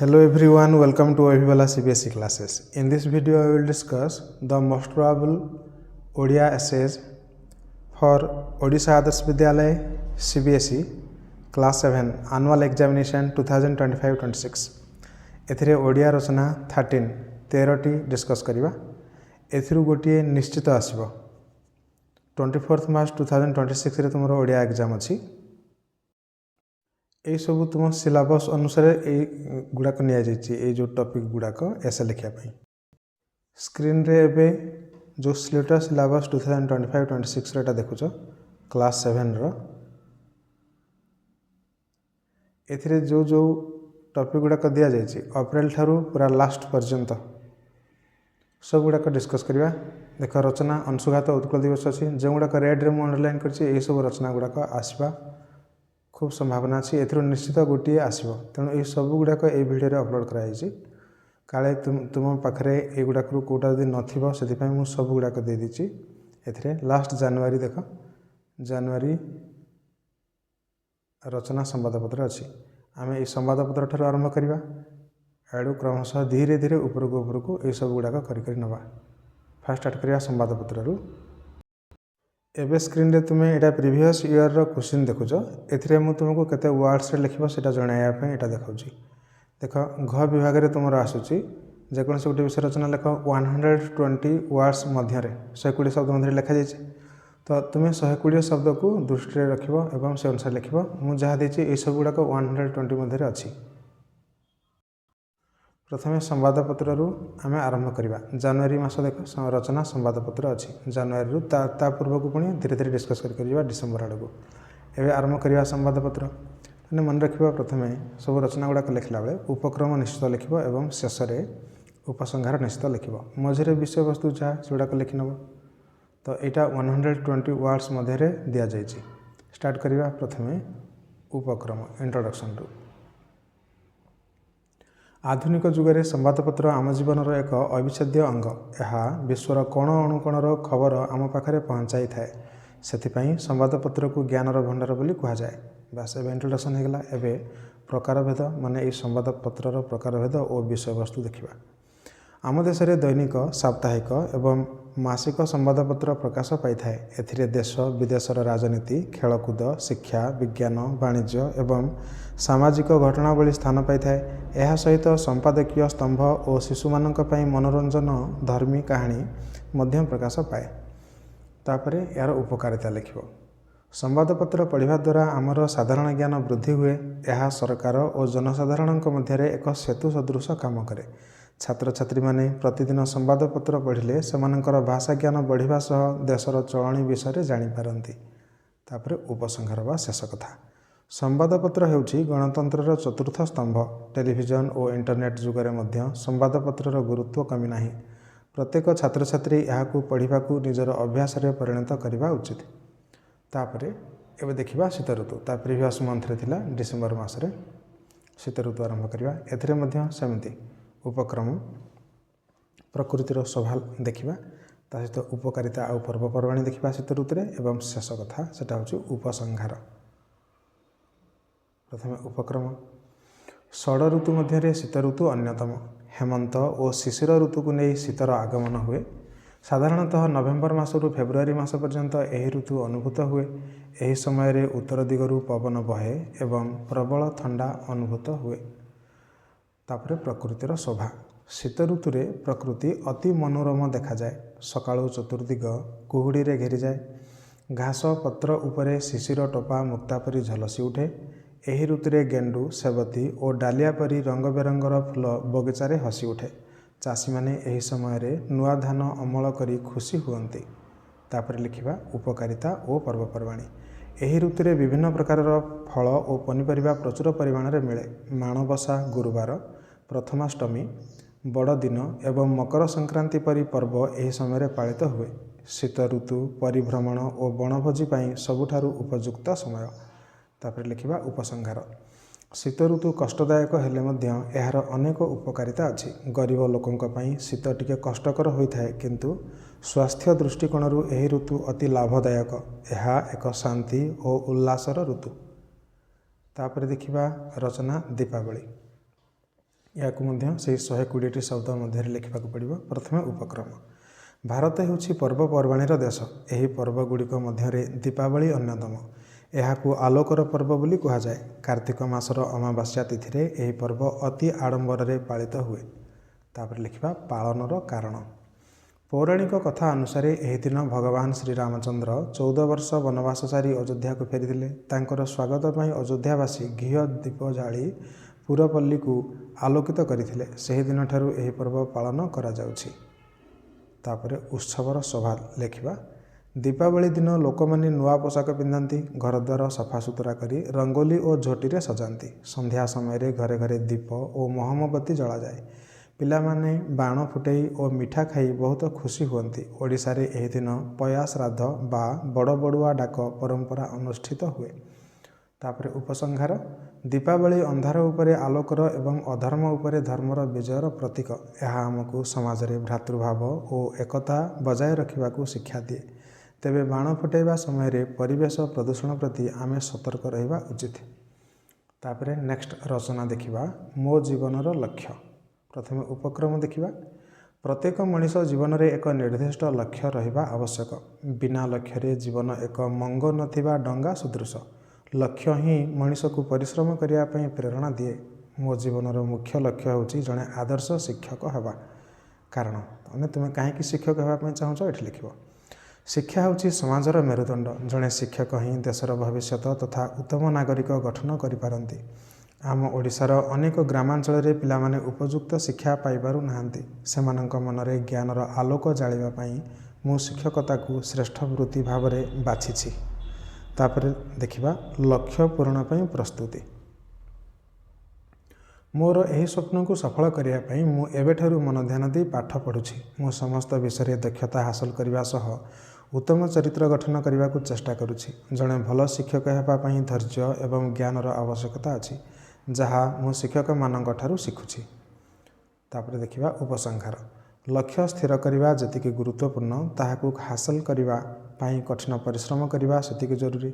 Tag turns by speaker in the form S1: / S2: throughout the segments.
S1: Hello everyone, welcome to Avivala CBSE classes. In this video, I will discuss the most probable Odia essays for Odisha Adarsh Vidyalaya CBSE Class 7 Annual Examination 2025-26. ଏଥିରେ ଓଡ଼ିଆ ରଚନା 13, 13ଟି discus କରିବା। ଏଥିରୁ ଗୋଟିଏ ନିଶ୍ଚିତ ଆସିବ। 24th March 2026ରେ ତୁମର Odia exam ଅଛି। ଏଇସବୁ ତୁମ ସିଲାବସ୍ ଅନୁସାରେ ଏଇ ଗୁଡ଼ାକ ନିଆଯାଇଛି, ଏଇ ଯେଉଁ ଟପିକ୍ ଗୁଡ଼ାକ ଏସେ ଲେଖିବା ପାଇଁ। ସ୍କ୍ରିନ୍ରେ ଏବେ ଯେଉଁ ସ୍ଲିଟର ସିଲାବସ୍ 2025-26ର ଏଇଟା ଦେଖୁଛ, କ୍ଲାସ୍ 7ର, ଏଥିରେ ଯେଉଁ ଯେଉଁ ଟପିକ୍ ଗୁଡ଼ାକ ଦିଆଯାଇଛି, ଅପ୍ରିଲ ଠାରୁ ପୁରା ଲାଷ୍ଟ ପର୍ଯ୍ୟନ୍ତ ସବୁଗୁଡ଼ାକ ଡିସ୍କସ୍ କରିବା। ଦେଖ, ରଚନା ଅଂଶୁଘାତ, ଉତ୍କଳ ଦିବସ ଅଛି। ଯେଉଁଗୁଡ଼ାକ ରେଡ଼୍ରେ ମୁଁ ଅଣ୍ଡରଲାଇନ୍ କରିଛି, ଏହିସବୁ ରଚନା ଗୁଡ଼ାକ ଆସିବା ଖୁବ୍ ସମ୍ଭାବନା ଅଛି। ଏଥିରୁ ନିଶ୍ଚିତ ଗୋଟିଏ ଆସିବ। ତେଣୁ ଏଇ ସବୁ ଗୁଡ଼ାକ ଏଇ ଭିଡ଼ିଓରେ ଅପଲୋଡ଼ କରାଯାଇଛି। କାଳେ ତୁମ ପାଖରେ ଏଇଗୁଡ଼ାକରୁ କେଉଁଟା ଯଦି ନଥିବ, ସେଥିପାଇଁ ମୁଁ ସବୁ ଗୁଡ଼ାକ ଦେଇଦେଇଛି ଏଥିରେ। ଲାଷ୍ଟ ଜାନୁଆରୀ ଦେଖ, ଜାନୁଆରୀ ରଚନା ସମ୍ବାଦପତ୍ର ଅଛି। ଆମେ ଏଇ ସମ୍ବାଦପତ୍ର ଠାରୁ ଆରମ୍ଭ କରିବା। ଏଆଡ଼ୁ କ୍ରମଶଃ ଧୀରେ ଧୀରେ ଉପରକୁ ଉପରକୁ ଏଇସବୁ ଗୁଡ଼ାକ କରି କରି ନେବା। ଫାଷ୍ଟ ଷ୍ଟାର୍ଟ କରିବା ସମ୍ବାଦପତ୍ରରୁ। ଏବେ ସ୍କ୍ରିନ୍ରେ ତୁମେ ଏଇଟା ପ୍ରିଭିୟସ୍ ଇୟର୍ର କୋଶ୍ଚିନ୍ ଦେଖୁଛ। ଏଥିରେ ମୁଁ ତୁମକୁ କେତେ ୱାର୍ଡ଼ସରେ ଲେଖିବ, ସେଇଟା ଜଣାଇବା ପାଇଁ ଏଇଟା ଦେଖାଉଛି। ଦେଖ, ଘ ବିଭାଗରେ ତୁମର ଆସୁଛି, ଯେକୌଣସି ଗୋଟେ ବିଷୟ ରଚନା ଲେଖ 120 ୱାର୍ଡ଼ସ୍ ମଧ୍ୟରେ, 120 ଶବ୍ଦ ମଧ୍ୟରେ ଲେଖାଯାଇଛି। ତ ତୁମେ 120 ଶବ୍ଦକୁ ଦୃଷ୍ଟିରେ ରଖିବ ଏବଂ ସେ ଅନୁସାରେ ଲେଖିବ। ମୁଁ ଯାହା ଦେଇଛି, ଏଇସବୁ ଗୁଡ଼ାକ 120 ମଧ୍ୟରେ ଅଛି। ପ୍ରଥମେ ସମ୍ବାଦପତ୍ରରୁ ଆମେ ଆରମ୍ଭ କରିବା। ଜାନୁଆରୀ ମାସ ଦେଖ, ରଚନା ସମ୍ବାଦପତ୍ର ଅଛି ଜାନୁଆରୀରୁ। ତା ପୂର୍ବକୁ ପୁଣି ଧୀରେ ଧୀରେ ଡିସ୍କସ୍ କରି କରି ଯିବା ଡିସେମ୍ବର ଆଡ଼କୁ। ଏବେ ଆରମ୍ଭ କରିବା ସମ୍ବାଦପତ୍ର। ମାନେ ମନେ ରଖିବା, ପ୍ରଥମେ ସବୁ ରଚନା ଗୁଡ଼ାକ ଲେଖିଲା ବେଳେ ଉପକ୍ରମ ନିଶ୍ଚିତ ଲେଖିବ ଏବଂ ଶେଷରେ ଉପସଂହାର ନିଶ୍ଚିତ ଲେଖିବ। ମଝିରେ ବିଷୟବସ୍ତୁ ଯାହା, ସେଗୁଡ଼ାକ ଲେଖିନେବ। ତ ଏଇଟା 120 ୱାର୍ଡ଼ସ୍ ମଧ୍ୟରେ ଦିଆଯାଇଛି। ଷ୍ଟାର୍ଟ କରିବା ପ୍ରଥମେ ଉପକ୍ରମ, ଇଣ୍ଟ୍ରୋଡକ୍ସନରୁ। ଆଧୁନିକ ଯୁଗରେ ସମ୍ବାଦପତ୍ର ଆମ ଜୀବନର ଏକ ଅବିଚ୍ଛେଦ୍ୟ ଅଙ୍ଗ। ଏହା ବିଶ୍ୱର କୋଣ ଅନୁକୋଣର ଖବର ଆମ ପାଖରେ ପହଞ୍ଚାଇଥାଏ। ସେଥିପାଇଁ ସମ୍ବାଦପତ୍ରକୁ ଜ୍ଞାନର ଭଣ୍ଡାର ବୋଲି କୁହାଯାଏ। ବାସ୍, ଏବେ ଇଣ୍ଟ୍ରୋଡକ୍ସନ୍ ହେଇଗଲା। ଏବେ ପ୍ରକାରଭେଦ, ମାନେ ଏଇ ସମ୍ବାଦପତ୍ରର ପ୍ରକାରଭେଦ ଓ ବିଷୟବସ୍ତୁ ଦେଖିବା। ଆମ ଦେଶରେ ଦୈନିକ, ସାପ୍ତାହିକ ଏବଂ ମାସିକ ସମ୍ବାଦପତ୍ର ପ୍ରକାଶ ପାଇଥାଏ। ଏଥିରେ ଦେଶ ବିଦେଶର ରାଜନୀତି, ଖେଳକୁଦ, ଶିକ୍ଷା, ବିଜ୍ଞାନ, ବାଣିଜ୍ୟ ଏବଂ ସାମାଜିକ ଘଟଣାବଳୀ ସ୍ଥାନ ପାଇଥାଏ। ଏହା ସହିତ ସମ୍ପାଦକୀୟ ସ୍ତମ୍ଭ ଓ ଶିଶୁମାନଙ୍କ ପାଇଁ ମନୋରଞ୍ଜନ ଧର୍ମୀ କାହାଣୀ ମଧ୍ୟ ପ୍ରକାଶ ପାଏ। ତାପରେ ଏହାର ଉପକାରିତା ଲେଖିବ। ସମ୍ବାଦପତ୍ର ପଢ଼ିବା ଦ୍ୱାରା ଆମର ସାଧାରଣ ଜ୍ଞାନ ବୃଦ୍ଧି ହୁଏ। ଏହା ସରକାର ଓ ଜନସାଧାରଣଙ୍କ ମଧ୍ୟରେ ଏକ ସେତୁ ସଦୃଶ କାମ କରେ। ଛାତ୍ରଛାତ୍ରୀମାନେ ପ୍ରତିଦିନ ସମ୍ବାଦପତ୍ର ପଢ଼ିଲେ ସେମାନଙ୍କର ଭାଷା ଜ୍ଞାନ ବଢ଼ିବା ସହ ଦେଶର ଚଳଣି ବିଷୟରେ ଜାଣିପାରନ୍ତି। ତାପରେ ଉପସଂହାର ବା ଶେଷ କଥା। ସମ୍ବାଦପତ୍ର ହେଉଛି ଗଣତନ୍ତ୍ରର ଚତୁର୍ଥ ସ୍ତମ୍ଭ। ଟେଲିଭିଜନ ଓ ଇଣ୍ଟରନେଟ୍ ଯୁଗରେ ମଧ୍ୟ ସମ୍ବାଦପତ୍ରର ଗୁରୁତ୍ୱ କମିନାହିଁ। ପ୍ରତ୍ୟେକ ଛାତ୍ରଛାତ୍ରୀ ଏହାକୁ ପଢ଼ିବାକୁ ନିଜର ଅଭ୍ୟାସରେ ପରିଣତ କରିବା ଉଚିତ। ତାପରେ ଏବେ ଦେଖିବା ଶୀତ ଋତୁ। ତା ପ୍ରିଭିୟସ୍ ମନ୍ଥରେ ଥିଲା, ଡିସେମ୍ବର ମାସରେ ଶୀତ ଋତୁ ଆରମ୍ଭ କରିବା। ଏଥିରେ ମଧ୍ୟ ସେମିତି ଉପକ୍ରମ, ପ୍ରକୃତିର ଶୋଭା ଦେଖିବା, ତା ସହିତ ଉପକାରିତା ଆଉ ପର୍ବପର୍ବାଣୀ ଦେଖିବା ଶୀତ ଋତୁରେ ଏବଂ ଶେଷ କଥା ସେଟା ହେଉଛି ଉପସଂହାର। ପ୍ରଥମେ ଉପକ୍ରମ। ଷଡ଼ ଋତୁ ମଧ୍ୟରେ ଶୀତ ଋତୁ ଅନ୍ୟତମ। ହେମନ୍ତ ଓ ଶିଶିର ଋତୁକୁ ନେଇ ଶୀତର ଆଗମନ ହୁଏ। ସାଧାରଣତଃ ନଭେମ୍ବର ମାସରୁ ଫେବୃଆରୀ ମାସ ପର୍ଯ୍ୟନ୍ତ ଏହି ଋତୁ ଅନୁଭୂତ ହୁଏ। ଏହି ସମୟରେ ଉତ୍ତର ଦିଗରୁ ପବନ ବହେ ଏବଂ ପ୍ରବଳ ଥଣ୍ଡା ଅନୁଭୂତ ହୁଏ। ତାପରେ ପ୍ରକୃତିର ଶୋଭା। ଶୀତ ଋତୁରେ ପ୍ରକୃତି ଅତି ମନୋରମ ଦେଖାଯାଏ। ସକାଳୁ ଚତୁର୍ଦିଗ କୁହୁଡ଼ିରେ ଘେରିଯାଏ। ଘାସ ପତ୍ର ଉପରେ ଶିଶିର ଟୋପା ମୁକ୍ତା ପରି ଝଲସି ଉଠେ। ଏହି ଋତୁରେ ଗେଣ୍ଡୁ, ସେବତୀ ଓ ଡାଲିଆ ପରି ରଙ୍ଗ ବେରଙ୍ଗର ଫୁଲ ବଗିଚାରେ ହସି ଉଠେ। ଚାଷୀମାନେ ଏହି ସମୟରେ ନୂଆ ଧାନ ଅମଳ କରି ଖୁସି ହୁଅନ୍ତି। ତାପରେ ଲେଖିବା ଉପକାରିତା ଓ ପର୍ବପର୍ବାଣୀ। ଏହି ଋତୁରେ ବିଭିନ୍ନ ପ୍ରକାରର ଫଳ ଓ ପନିପରିବା ପ୍ରଚୁର ପରିମାଣରେ ମିଳେ। ମାଣବସା ଗୁରୁବାର, ପ୍ରଥମାଷ୍ଟମୀ, ବଡ଼ଦିନ ଏବଂ ମକର ସଂକ୍ରାନ୍ତି ପରି ପର୍ବ ଏହି ସମୟରେ ପାଳିତ ହୁଏ। ଶୀତ ଋତୁ ପରିଭ୍ରମଣ ଓ ବଣଭୋଜି ପାଇଁ ସବୁଠାରୁ ଉପଯୁକ୍ତ ସମୟ। ତାପରେ ଲେଖିବା ଉପସଂହାର। ଶୀତ ଋତୁ କଷ୍ଟଦାୟକ ହେଲେ ମଧ୍ୟ ଏହାର ଅନେକ ଉପକାରିତା ଅଛି। ଗରିବ ଲୋକଙ୍କ ପାଇଁ ଶୀତ ଟିକେ କଷ୍ଟକର ହୋଇଥାଏ, କିନ୍ତୁ ସ୍ୱାସ୍ଥ୍ୟ ଦୃଷ୍ଟିକୋଣରୁ ଏହି ଋତୁ ଅତି ଲାଭଦାୟକ। ଏହା ଏକ ଶାନ୍ତି ଓ ଉଲ୍ଲାସର ଋତୁ। ତାପରେ ଦେଖିବା ରଚନା ଦୀପାବଳି। ଏହାକୁ ମଧ୍ୟ ସେଇ 120ଟି ଶବ୍ଦ ମଧ୍ୟରେ ଲେଖିବାକୁ ପଡ଼ିବ। ପ୍ରଥମେ ଉପକ୍ରମ। ଭାରତ ହେଉଛି ପର୍ବପର୍ବାଣୀର ଦେଶ। ଏହି ପର୍ବଗୁଡ଼ିକ ମଧ୍ୟରେ ଦୀପାବଳି ଅନ୍ୟତମ। ଏହାକୁ ଆଲୋକର ପର୍ବ ବୋଲି କୁହାଯାଏ। କାର୍ତ୍ତିକ ମାସର ଅମାବାସ୍ୟା ତିଥିରେ ଏହି ପର୍ବ ଅତି ଆଡ଼ମ୍ବରରେ ପାଳିତ ହୁଏ। ତାପରେ ଲେଖିବା ପାଳନର କାରଣ। ପୌରାଣିକ କଥା ଅନୁସାରେ ଏହି ଦିନ ଭଗବାନ ଶ୍ରୀରାମଚନ୍ଦ୍ର 14 ବର୍ଷ ବନବାସ ସାରି ଅଯୋଧ୍ୟାକୁ ଫେରିଥିଲେ। ତାଙ୍କର ସ୍ୱାଗତ ପାଇଁ ଅଯୋଧ୍ୟାବାସୀ ଘିଅ ଦୀପ ଜାଳି ପୁରପଲ୍ଲୀକୁ ଆଲୋକିତ କରିଥିଲେ। ସେହିଦିନଠାରୁ ଏହି ପର୍ବ ପାଳନ କରାଯାଉଛି। ତାପରେ ଉତ୍ସବର ଶୋଭା ଲେଖିବା। ଦୀପାବଳି ଦିନ ଲୋକମାନେ ନୂଆ ପୋଷାକ ପିନ୍ଧନ୍ତି, ଘରଦ୍ୱାର ସଫାସୁତୁରା କରି ରଙ୍ଗୋଲି ଓ ଝୋଟିରେ ସଜାନ୍ତି। ସନ୍ଧ୍ୟା ସମୟରେ ଘରେ ଘରେ ଦୀପ ଓ ମହମବତୀ ଜଳାଯାଏ। ପିଲାମାନେ ବାଣ ଫୁଟେଇ ଓ ମିଠା ଖାଇ ବହୁତ ଖୁସି ହୁଅନ୍ତି। ଓଡ଼ିଶାରେ ଏହି ଦିନ ପୟା ଶ୍ରାଦ୍ଧ ବା ବଡ଼ ବଡ଼ୁଆ ଡାକ ପରମ୍ପରା ଅନୁଷ୍ଠିତ ହୁଏ। ତାପରେ ଉପସଂହାର। ଦୀପାବଳି ଅନ୍ଧାର ଉପରେ ଆଲୋକର ଏବଂ ଅଧର୍ମ ଉପରେ ଧର୍ମର ବିଜୟର ପ୍ରତୀକ। ଏହା ଆମକୁ ସମାଜରେ ଭ୍ରାତୃଭାବ ଓ ଏକତା ବଜାୟ ରଖିବାକୁ ଶିକ୍ଷା ଦିଏ। ତେବେ ବାଣ ଫୁଟାଇବା ସମୟରେ ପରିବେଶ ପ୍ରଦୂଷଣ ପ୍ରତି ଆମେ ସତର୍କ ରହିବା ଉଚିତ। ତାପରେ ନେକ୍ସଟ ରଚନା ଦେଖିବା, ମୋ ଜୀବନର ଲକ୍ଷ୍ୟ। ପ୍ରଥମେ ଉପକ୍ରମ ଦେଖିବା। ପ୍ରତ୍ୟେକ ମଣିଷ ଜୀବନରେ ଏକ ନିର୍ଦ୍ଦିଷ୍ଟ ଲକ୍ଷ୍ୟ ରହିବା ଆବଶ୍ୟକ। ବିନା ଲକ୍ଷ୍ୟରେ ଜୀବନ ଏକ ମଙ୍ଗ ନଥିବା ଡଙ୍ଗା ସଦୃଶ। ଲକ୍ଷ୍ୟ ହିଁ ମଣିଷକୁ ପରିଶ୍ରମ କରିବା ପାଇଁ ପ୍ରେରଣା ଦିଏ। ମୋ ଜୀବନର ମୁଖ୍ୟ ଲକ୍ଷ୍ୟ ହେଉଛି ଜଣେ ଆଦର୍ଶ ଶିକ୍ଷକ ହେବା। କାରଣ ମାନେ ତୁମେ କାହିଁକି ଶିକ୍ଷକ ହେବା ପାଇଁ ଚାହୁଁଛ ଏଠି ଲେଖିବ। ଶିକ୍ଷା ହେଉଛି ସମାଜର ମେରୁଦଣ୍ଡ। ଜଣେ ଶିକ୍ଷକ ହିଁ ଦେଶର ଭବିଷ୍ୟତ ତଥା ଉତ୍ତମ ନାଗରିକ ଗଠନ କରିପାରନ୍ତି। ଆମ ଓଡ଼ିଶାର ଅନେକ ଗ୍ରାମାଞ୍ଚଳରେ ପିଲାମାନେ ଉପଯୁକ୍ତ ଶିକ୍ଷା ପାଇପାରୁନାହାନ୍ତି। ସେମାନଙ୍କ ମନରେ ଜ୍ଞାନର ଆଲୋକ ଜାଳିବା ପାଇଁ ମୁଁ ଶିକ୍ଷକତାକୁ ଶ୍ରେଷ୍ଠ ବୃତ୍ତି ଭାବରେ ବାଛିଛି। ତାପରେ ଦେଖିବା ଲକ୍ଷ୍ୟ ପୂରଣ ପାଇଁ ପ୍ରସ୍ତୁତି। ମୋର ଏହି ସ୍ୱପ୍ନକୁ ସଫଳ କରିବା ପାଇଁ ମୁଁ ଏବେଠାରୁ ମନ ଧ୍ୟାନ ଦେଇ ପାଠ ପଢ଼ୁଛି। ମୁଁ ସମସ୍ତ ବିଷୟରେ ଦକ୍ଷତା ହାସଲ କରିବା ସହ ଉତ୍ତମ ଚରିତ୍ର ଗଠନ କରିବାକୁ ଚେଷ୍ଟା କରୁଛି। ଜଣେ ଭଲ ଶିକ୍ଷକ ହେବା ପାଇଁ ଧୈର୍ଯ୍ୟ ଏବଂ ଜ୍ଞାନର ଆବଶ୍ୟକତା ଅଛି, ଯାହା ମୁଁ ଶିକ୍ଷକମାନଙ୍କ ଠାରୁ ଶିଖୁଛି। ତାପରେ ଦେଖିବା ଉପସଂହାର। ଲକ୍ଷ୍ୟ ସ୍ଥିର କରିବା ଯେତିକି ଗୁରୁତ୍ୱପୂର୍ଣ୍ଣ, ତାହାକୁ ହାସଲ କରିବା ପାଇଁ କଠିନ ପରିଶ୍ରମ କରିବା ସେତିକି ଜରୁରୀ।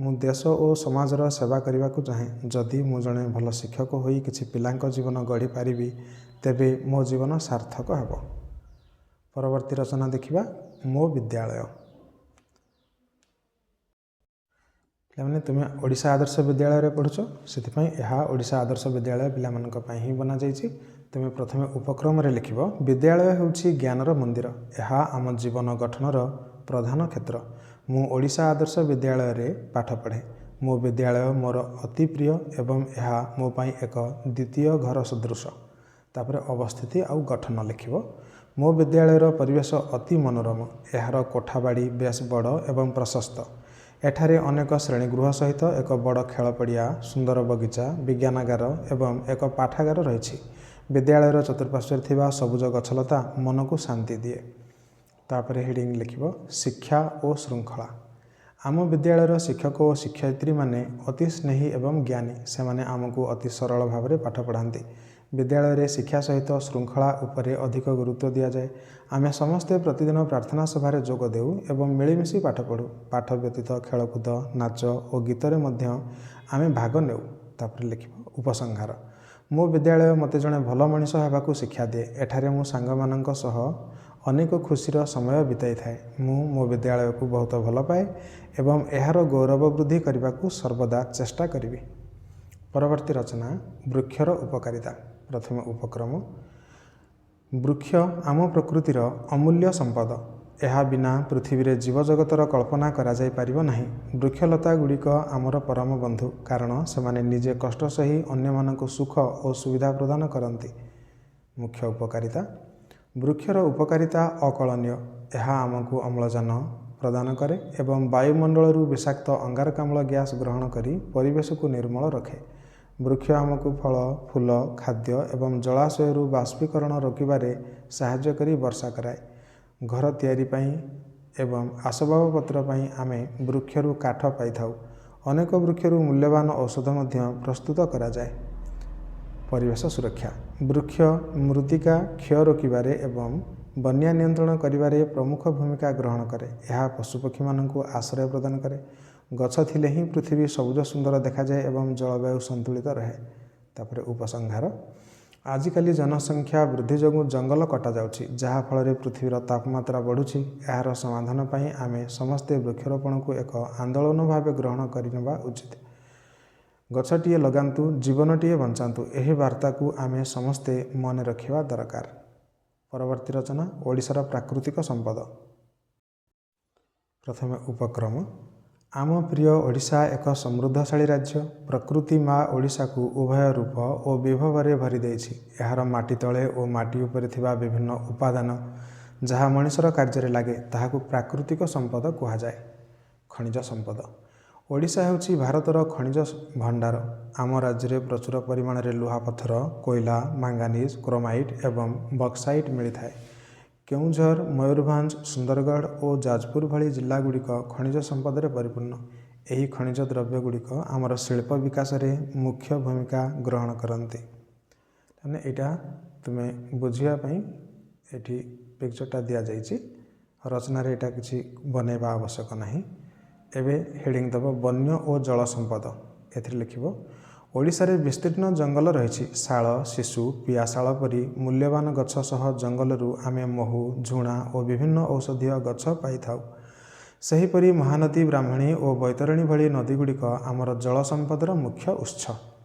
S1: ମୁଁ ଦେଶ ଓ ସମାଜର ସେବା କରିବାକୁ ଚାହେଁ। ଯଦି ମୁଁ ଜଣେ ଭଲ ଶିକ୍ଷକ ହୋଇ କିଛି ପିଲାଙ୍କ ଜୀବନ ଗଢ଼ିପାରିବି, ତେବେ ମୋ ଜୀବନ ସାର୍ଥକ ହେବ। ପରବର୍ତ୍ତୀ ରଚନା ଦେଖିବା, ମୋ ବିଦ୍ୟାଳୟ। ପିଲାମାନେ, ତୁମେ ଓଡ଼ିଶା ଆଦର୍ଶ ବିଦ୍ୟାଳୟରେ ପଢ଼ୁଛ, ସେଥିପାଇଁ ଏହା ଓଡ଼ିଶା ଆଦର୍ଶ ବିଦ୍ୟାଳୟ ପିଲାମାନଙ୍କ ପାଇଁ ହିଁ ବନାଯାଇଛି। ତୁମେ ପ୍ରଥମେ ଉପକ୍ରମରେ ଲେଖିବ, ବିଦ୍ୟାଳୟ ହେଉଛି ଜ୍ଞାନର ମନ୍ଦିର। ଏହା ଆମ ଜୀବନ ଗଠନର ପ୍ରଧାନ କ୍ଷେତ୍ର। ମୁଁ ଓଡ଼ିଶା ଆଦର୍ଶ ବିଦ୍ୟାଳୟରେ ପାଠ ପଢ଼େ। ମୋ ବିଦ୍ୟାଳୟ ମୋର ଅତି ପ୍ରିୟ ଏବଂ ଏହା ମୋ ପାଇଁ ଏକ ଦ୍ୱିତୀୟ ଘର ସଦୃଶ। ତାପରେ ଅବସ୍ଥିତି ଆଉ ଗଠନ ଲେଖିବ। ମୋ ବିଦ୍ୟାଳୟର ପରିବେଶ ଅତି ମନୋରମ। ଏହାର କୋଠାବାଡ଼ି ବେଶ ବଡ଼ ଏବଂ ପ୍ରଶସ୍ତ। ଏଠାରେ ଅନେକ ଶ୍ରେଣୀଗୃହ ସହିତ ଏକ ବଡ଼ ଖେଳ ପଡ଼ିଆ, ସୁନ୍ଦର ବଗିଚା, ବିଜ୍ଞାନାଗାର ଏବଂ ଏକ ପାଠାଗାର ରହିଛି। ବିଦ୍ୟାଳୟର ଚତୁଃପାର୍ଶ୍ୱରେ ଥିବା ସବୁଜ ଗଛଲତା ମନକୁ ଶାନ୍ତି ଦିଏ। ତାପରେ ହେଡ଼ିଂ ଲେଖିବ, ଶିକ୍ଷା ଓ ଶୃଙ୍ଖଳା। ଆମ ବିଦ୍ୟାଳୟର ଶିକ୍ଷକ ଓ ଶିକ୍ଷୟିତ୍ରୀମାନେ ଅତି ସ୍ନେହୀ ଏବଂ ଜ୍ଞାନୀ। ସେମାନେ ଆମକୁ ଅତି ସରଳ ଭାବରେ ପାଠ ପଢ଼ାନ୍ତି। ବିଦ୍ୟାଳୟରେ ଶିକ୍ଷା ସହିତ ଶୃଙ୍ଖଳା ଉପରେ ଅଧିକ ଗୁରୁତ୍ୱ ଦିଆଯାଏ। ଆମେ ସମସ୍ତେ ପ୍ରତିଦିନ ପ୍ରାର୍ଥନା ସଭାରେ ଯୋଗ ଦେଉ ଏବଂ ମିଳିମିଶି ପାଠ ପଢ଼ୁ। ପାଠ ବ୍ୟତୀତ ଖେଳକୁଦ, ନାଚ ଓ ଗୀତରେ ମଧ୍ୟ ଆମେ ଭାଗ ନେଉ। ତାପରେ ଲେଖିବ ଉପସଂହାର। ମୋ ବିଦ୍ୟାଳୟ ମୋତେ ଜଣେ ଭଲ ମଣିଷ ହେବାକୁ ଶିକ୍ଷା ଦିଏ। ଏଠାରେ ମୁଁ ସାଙ୍ଗମାନଙ୍କ ସହ ଅନେକ ଖୁସିର ସମୟ ବିତାଇଥାଏ। ମୁଁ ମୋ ବିଦ୍ୟାଳୟକୁ ବହୁତ ଭଲ ପାଏ ଏବଂ ଏହାର ଗୌରବ ବୃଦ୍ଧି କରିବାକୁ ସର୍ବଦା ଚେଷ୍ଟା କରିବି। ପରବର୍ତ୍ତୀ ରଚନା, ବୃକ୍ଷର ଉପକାରିତା। ପ୍ରଥମେ ଉପକ୍ରମ। ବୃକ୍ଷ ଆମ ପ୍ରକୃତିର ଅମୂଲ୍ୟ ସମ୍ପଦ। ଏହା ବିନା ପୃଥିବୀରେ ଜୀବଜଗତର କଳ୍ପନା କରାଯାଇପାରିବ ନାହିଁ। ବୃକ୍ଷଲତା ଗୁଡ଼ିକ ଆମର ପରମ ବନ୍ଧୁ, କାରଣ ସେମାନେ ନିଜେ କଷ୍ଟ ସହି ଅନ୍ୟମାନଙ୍କୁ ସୁଖ ଓ ସୁବିଧା ପ୍ରଦାନ କରନ୍ତି। ମୁଖ୍ୟ ଉପକାରିତା। ବୃକ୍ଷର ଉପକାରିତା ଅକଳନୀୟ। ଏହା ଆମକୁ ଅମ୍ଳଜାନ ପ୍ରଦାନ କରେ ଏବଂ ବାୟୁମଣ୍ଡଳରୁ ବିଷାକ୍ତ ଅଙ୍ଗାରକାମ୍ଳ ଗ୍ୟାସ୍ ଗ୍ରହଣ କରି ପରିବେଶକୁ ନିର୍ମଳ ରଖେ। ବୃକ୍ଷ ଆମକୁ ଫଳ, ଫୁଲ, ଖାଦ୍ୟ ଏବଂ ଜଳାଶୟରୁ ବାଷ୍ପୀକରଣ ରୋକିବାରେ ସାହାଯ୍ୟ କରି ବର୍ଷା କରାଏ। ଘର ତିଆରି ପାଇଁ ଏବଂ ଆସବାବପତ୍ର ପାଇଁ ଆମେ ବୃକ୍ଷରୁ କାଠ ପାଇଥାଉ। ଅନେକ ବୃକ୍ଷରୁ ମୂଲ୍ୟବାନ ଔଷଧ ମଧ୍ୟ ପ୍ରସ୍ତୁତ କରାଯାଏ। ପରିବେଶ ସୁରକ୍ଷା। ବୃକ୍ଷ ମୃତ୍ତିକା କ୍ଷୟ ରୋକିବାରେ ଏବଂ ବନ୍ୟା ନିୟନ୍ତ୍ରଣ କରିବାରେ ପ୍ରମୁଖ ଭୂମିକା ଗ୍ରହଣ କରେ। ଏହା ପଶୁପକ୍ଷୀମାନଙ୍କୁ ଆଶ୍ରୟ ପ୍ରଦାନ କରେ। ଗଛ ଥିଲେ ହିଁ ପୃଥିବୀ ସବୁଜ ସୁନ୍ଦର ଦେଖାଯାଏ ଏବଂ ଜଳବାୟୁ ସନ୍ତୁଳିତ ରହେ। ତାପରେ ଉପସଂହାର। ଆଜିକାଲି ଜନସଂଖ୍ୟା ବୃଦ୍ଧି ଯୋଗୁଁ ଜଙ୍ଗଲ କଟାଯାଉଛି, ଯାହାଫଳରେ ପୃଥିବୀର ତାପମାତ୍ରା ବଢ଼ୁଛି। ଏହାର ସମାଧାନ ପାଇଁ ଆମେ ସମସ୍ତେ ବୃକ୍ଷରୋପଣକୁ ଏକ ଆନ୍ଦୋଳନ ଭାବେ ଗ୍ରହଣ କରିନେବା ଉଚିତ। ଗଛଟିଏ ଲଗାନ୍ତୁ, ଜୀବନଟିଏ ବଞ୍ଚାନ୍ତୁ, ଏହି ବାର୍ତ୍ତାକୁ ଆମେ ସମସ୍ତେ ମନେ ରଖିବା ଦରକାର। ପରବର୍ତ୍ତୀ ରଚନା, ଓଡ଼ିଶାର ପ୍ରାକୃତିକ ସମ୍ପଦ। ପ୍ରଥମେ ଉପକ୍ରମ। ଆମ ପ୍ରିୟ ଓଡ଼ିଶା ଏକ ସମୃଦ୍ଧଶାଳୀ ରାଜ୍ୟ। ପ୍ରକୃତି ମା ଓଡ଼ିଶାକୁ ଉଭୟ ରୂପ ଓ ବିଭବରେ ଭରି ଦେଇଛି। ଏହାର ମାଟି ତଳେ ଓ ମାଟି ଉପରେ ଥିବା ବିଭିନ୍ନ ଉପାଦାନ ଯାହା ମଣିଷର କାର୍ଯ୍ୟରେ ଲାଗେ, ତାହାକୁ ପ୍ରାକୃତିକ ସମ୍ପଦ କୁହାଯାଏ। ଖଣିଜ ସମ୍ପଦ। ଓଡ଼ିଶା ହେଉଛି ଭାରତର ଖଣିଜ ଭଣ୍ଡାର। ଆମ ରାଜ୍ୟରେ ପ୍ରଚୁର ପରିମାଣରେ ଲୁହାପଥର, କୋଇଲା, ମାଙ୍ଗାନିଜ୍, କ୍ରୋମାଇଟ୍ ଏବଂ ବକ୍ସାଇଟ୍ ମିଳିଥାଏ। କେଉଁଝର, ମୟୂରଭଞ୍ଜ, ସୁନ୍ଦରଗଡ଼ ଓ ଯାଜପୁର ଭଳି ଜିଲ୍ଲାଗୁଡ଼ିକ ଖଣିଜ ସମ୍ପଦରେ ପରିପୂର୍ଣ୍ଣ। ଏହି ଖଣିଜ ଦ୍ରବ୍ୟଗୁଡ଼ିକ ଆମର ଶିଳ୍ପ ବିକାଶରେ ମୁଖ୍ୟ ଭୂମିକା ଗ୍ରହଣ କରନ୍ତି। ମାନେ ଏଇଟା ତୁମେ ବୁଝିବା ପାଇଁ ଏଠି ପିକ୍ଚରଟା ଦିଆଯାଇଛି। ରଚନାରେ ଏଇଟା କିଛି ବନେଇବା ଆବଶ୍ୟକ ନାହିଁ। ଏବେ ହେଡ଼ିଂ ଦେବ, ବନ୍ୟ ଓ ଜଳ ସମ୍ପଦ। ଏଥିରେ ଲେଖିବ, ଓଡ଼ିଶାରେ ବିସ୍ତୀର୍ଣ୍ଣ ଜଙ୍ଗଲ ରହିଛି। ଶାଳ, ଶିଶୁ, ପିଆଶାଳ ପରି ମୂଲ୍ୟବାନ ଗଛ ସହ ଜଙ୍ଗଲରୁ ଆମେ ମହୁ, ଝୁଣା ଓ ବିଭିନ୍ନ ଔଷଧୀୟ ଗଛ ପାଇଥାଉ। ସେହିପରି ମହାନଦୀ, ବ୍ରାହ୍ମଣୀ ଓ ବୈତରଣୀ ଭଳି ନଦୀଗୁଡ଼ିକ ଆମର ଜଳ ସମ୍ପଦର ମୁଖ୍ୟ ଉତ୍ସ।